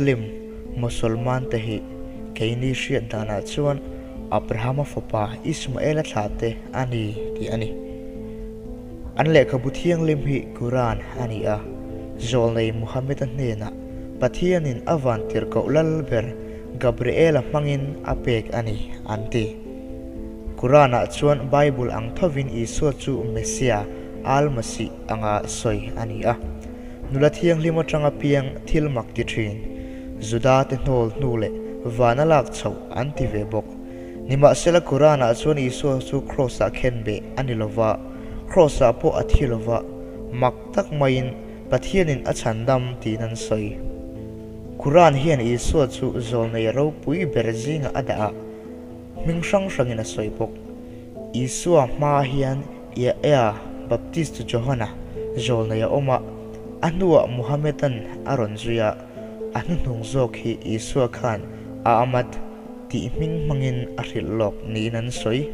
Muslim, Mosolman te hi keini hriat danah chuan Abrahama fapa Ismaela thlahte a ni tih a ni. An lehkhabu thianghlim hi Quran a ni a, Zawlnei Muhammad-a hnenah Pathianin a vantirhkoh lal ber Gabriel-a hmangin a pek a ni, an ti. Quran-ah chuan Bible ang thovin Isua chu Messiah, Al-Masih, anga sawi a ni a. Nula thianghlim atanga piang thil mak ti thin, Juda-te hnawl hnu leh vana lak chhoh an ti ve bawk. Nimahsela Quran-ah chuan Isua chu Kraws-ah khenbeh a ni lova, Kraws-ah pawh a thi lova, mak tak maiin Pathianin a chhandam tiin an sawi. Quran hian Isua chu zawlnei ropui ber zingah a dah a, hming hrang hrangin a sawi bawk. Isua hma hian Yahya, Baptist Johana, zawlnei a awm a, a hnuah Muhammedan a rawn zui a, a hnuhnung zawk hi Isua khan Ahmad tih hming hmangin a hrilh lawk niin an sawi.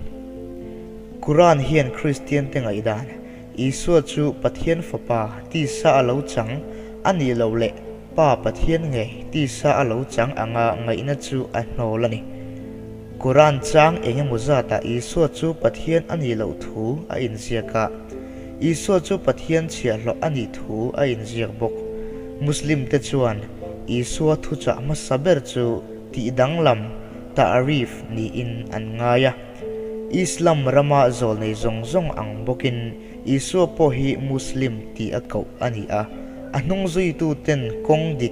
Quran hian Kristiante ngaihdan Isua chu Pathian Fapa tisa a lo chang a nih loh leh Pa Pathian ngei tisa a lo chang anga ngaihna chu a hnawl a ni. Quran chang eng emaw zatah Isua chu Pathian a nih loh thu a inziak a, Isua chu Pathian chhiahhlawh a nih thu a inziak bawk. Muslim te chuan Isua thuchah hmasa ber chu tihdanglam, ta'rif, niin an ngai a. Islam rama zawlnei zawng zawng ang bawkin Isua pawh hi Muslim tih a koh a ni a, a hnungzuituten kawng dik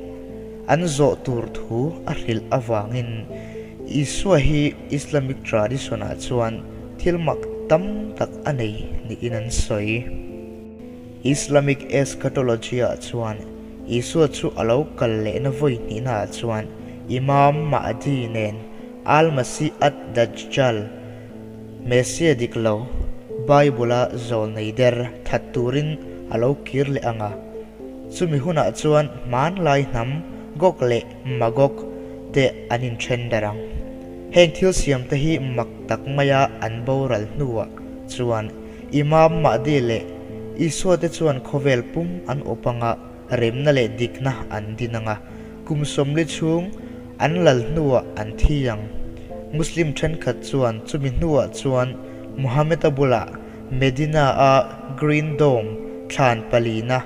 an zawh tur thu a hrilh avangin Isua hi Islamic tradition-ah chuan thil mak tam tak a nei niin an sawi. Islamic eschatology-ah chuan Isua chu a lo kal lehna vawi hnihnaah chuan Imam Mahdi nen Al-Masih ad-Dajjal, Messiah dik lo, Bible-a zawlnei der that turin a lo kir leh ang a. Chumi hunah chuan hmanlai hnam Gog leh Magog te an inthen der ang. Heng thil siamte hi mak tak maia an boral hnuah chuan Imam Mahdi leh Isua te chuan khawvel pum an awp anga remna leh dikna an din anga kum 40 chhung an lal hnuah an thi ang. Muslim thenkhat chuan chumi hnuah chuan Muhammad-a bulah Medina-a Green Dome thlan palina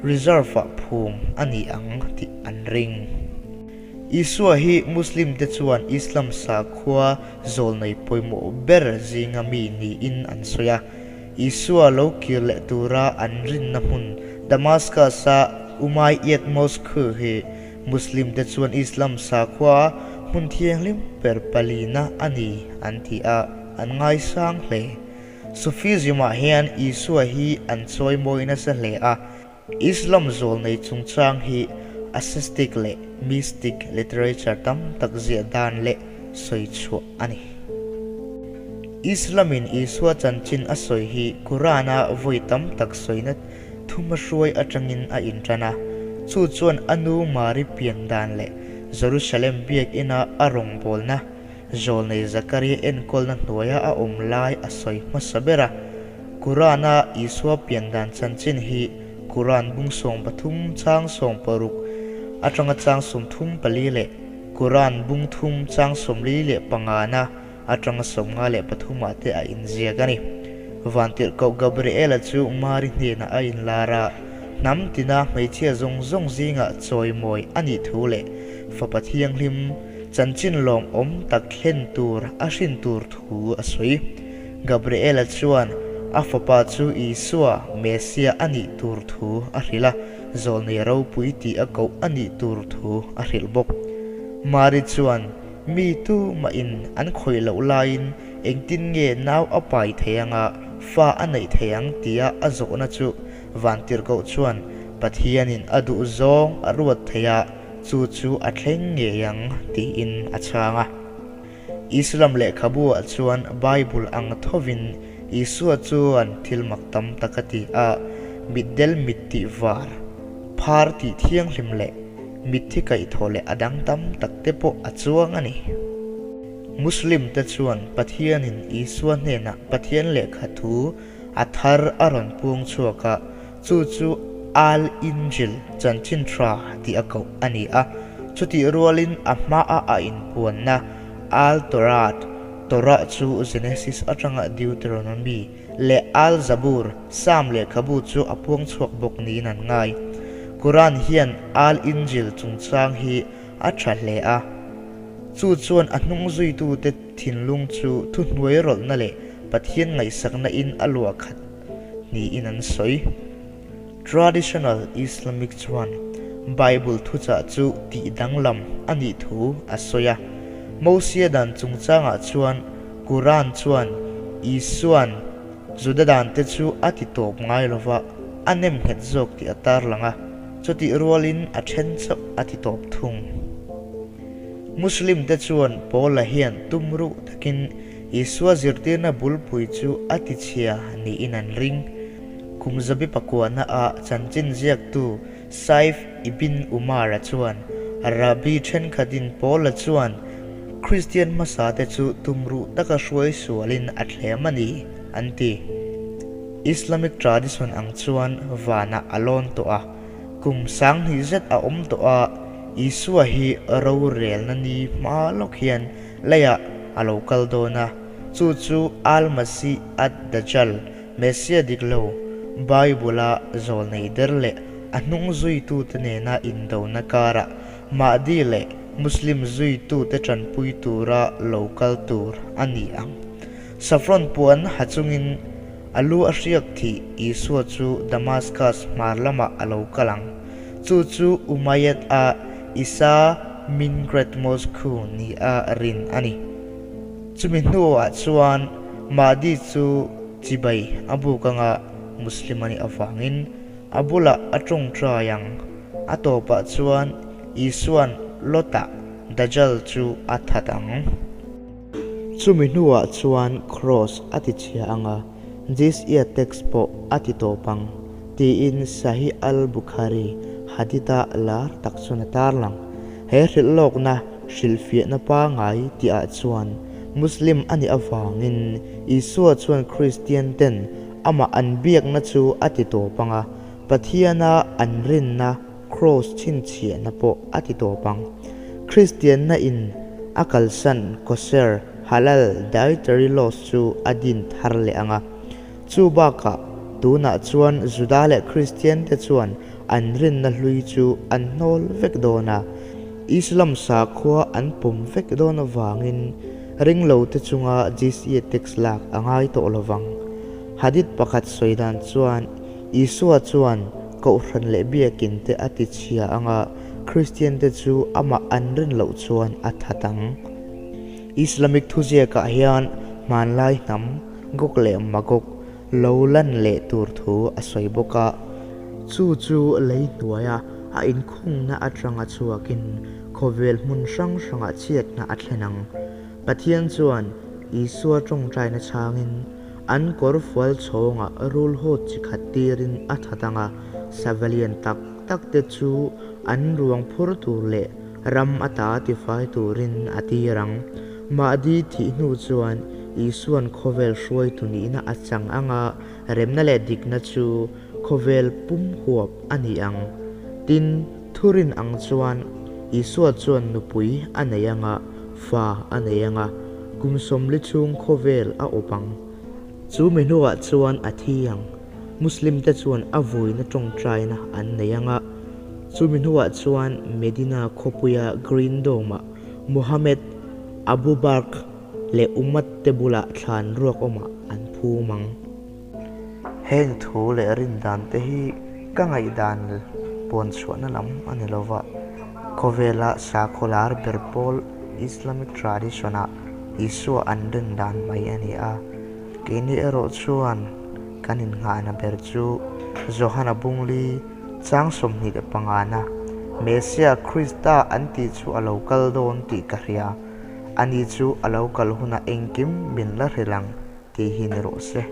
reserve-ah phum a ni ang tih an ring. Isua hi Muslim te chuan Islam sakhua zawlnei pawimawh ber zinga mi niin an sawi a. Isua lo kir leh tura an rinna hmun Damascus-a Umayyad Mosque hi Muslim te chuan Islam sakhua hmun thianghlim ber palina a ni an ti a, an ngaisang hle. Sufism-ah hian Isua hi an chawimawi nasa hle a. Islam zawlnei chungchang hi ascetic leh mystic literature tam tak ziah dan leh sawi chhuah a ni. Islam-in Isua chanchin a sawi hi Quran-a vawi tam tak sawina thumahruai atangin a intan a, chu chuan a nu Mari pian dan leh Jerusalem biakina a rawngbawlna Zawlnei Zakaria enkawlna hnuaia a awm lai a sawi hmasa ber a. Quran-a Isua pian dan chanchin hi Quran bung 13 chang 16 atanga chang 34 leh Quran bung thum chang 45 na atanga 53 ah te a inziak a ni. Vantirhkoh Gabriela chu Mari hnenah a inlar a, hnam tina hmeichhia zawng zawng zingah chawimawi a nih thu leh Fapa Thianghlim chanchin lawmawm tak thlen tur a hrin tur thu a sawi. Gabriela chuan a fapa chu Isua, Messiah a nih tur thu a hrilh a, zawlnei ropui tih a koh a nih tur thu a hrilh bawk. Mari chuan, Mi tu mahin an khawih loh laiin engtin nge nau a pai thei anga fa a neih thei ang tia a zawhna chu Vantirhkoh chuan Pathianin a duh zawng a ruat thei a, chu chu a thleng ngei ang tiin a chhang a. Islam lehkhabu-ah chuan Bible ang thovin Isua chuan thil mak tam tak a ti a, mitdel mit tih var, phar tih thianghlim leh mitthi kaihthawh leh a dang tam tak te pawh a chuang a ni. Muslim te chuan Pathianin Isua hnenah Pathian lehkha thu a thar a rawn puang chhuak a, chu chu Al-Injil, Chanchin Tha tih a koh a ni a. Chutih rualin a hmaa a inpuanna Al-Torat, Torah, chu Genesis atanga Deuteronomy leh Al-Zabur, Psalm lehkhabu chu a puang chhuak bawk niin an ngai. Quran hian Al-Injil chungchang hi a tha hle a, chu chuan a hnung zuitute thinlung chu thuhnuai rawlhna leh Pathian ngaihsakna in a luah khat niin an sawi. Traditional Islamic chuan Bible thuchah chu tih danglam a nih thu a sawi a. Mosia dan chungchangah chuan Quran chuan Isua'n Juda dante chu a ti tawp ngai lova, a nem nghet zawk tih a tarlang a, chutih rualin a then chauh a ti tawp thung. Muslim te chuan Paula hian tum ruh takin Isua zirtirna bulpui chu a ti chhia niin an ring. Kum zabi pakuahna ah chanchin ziaktu Saif ibn Umar-a chuan Rabbi thenkhatin Paula chuan Kristian hmasa te chu tumruh taka hruai sualin a thlem a ni, an ti. Islamic tradition ang chuan vanah a lawn tawh a, kum sanghnih zet a awm tawh a, Isua hi rorelna ni hma lawk hian leiah a lo kal dawn a, chu chu Al-Masih ad-Dajjal, Messia dik lo, Bible-a zawlnei der leh a hnung zuitute nena indona karah Mahdi leh Muslim zuitute tanpui tura lo kal tur a ni ang. Saffron puan ha chungin a lu a hriak thih Isua chu Damascus hmar lamah a lo kal ang. Chu chu Umayyad-a Isa min Great Mosque nia rin a ni. Chumi hnuah chuan Mahdi chu chibai a buk anga Muslim a nih avangin a bulah a tawngtai ang. A tawpah chuan Isua'n Lota, Dajjal chu a that ang. Chumi hnuah chuan Cross a ti chhia anga Jizya tax pawh a ti tawp ang, tiin Sahih al-Bukhari hadith-a lar tak chuan a tarlang. He hrilhlawkna hrilhfiahna pangai tihah chuan Muslim a nih avangin Isua chuan Kristian ten amah an biakna chu a ti tawp ang a, Pathiana an rinna Kraws chhinchhiahna pawh a ti tawp ang. Kristianna in a kalsan kosher, halal, dietary laws chu a din thar leh ang a. Chu bakah tunah chuan Juda leh Kristian te chuan An rinna hlui chu an hnawl vek dawn a, Islam sakhua an pawm vek dawn avangin ringlote chunga jizya tax lak a ngai tawh lovang. Hadith pakhat sawi dan chuan Isua chuan Kohhran leh Biakin te a ti chhia anga Kristian te chu amah an rin loh chuan a that ang. Islamic thuziakah hian hmanlai hnam Gog leh Magog lo lan leh tur thu a sawi bawk a. Chu chu lei hnuaia a inkhungna atanga chhuakin khawvel hmun hrang hrangah chhiatna a thlen ang. Pathian chuan Isua tawngtaina chhangin an kawr fual chhawngah rul hawt chi khat tirin a that ang a, sava lian tak tak te chu an ruang phur tur leh ram ata tifai turin a tir ang. Mahdi thih hnu chuan Isua'n khawvel hruaitu nihna a chang ang a, remna leh dikna chu khawvel pum huap a ni ang. Tin, thurin ang chuan Isua chuan nupui a nei ang a, fa a nei ang a, kum sawmli chhung khawvel a awp ang. Chu mi hnuah chuan a thi ang. Muslim te chuan a vuina tawngtaina an nei ang a, chu mi hnuah chuan Medina khawpuia Green Dome-ah Muhammad, Abu Bakr leh Ummat te bulah thlan ruak awmah an phum ang. Heng thu leh rin dan te hi ka ngaihdan puan chhuahna lam a ni lova, khawvela sakhaw lar ber pawl Islamic tradition-ah Isua an rin dan mai a ni a. Keini erawh chuan kan innghahna ber chu Johana Bungli chang 25 na Messiah Krista an tih chu a lo kal dawn tih ka hria, ani chu a lo kal hunah engkim min la hrilh ang tih hi ni rawh se.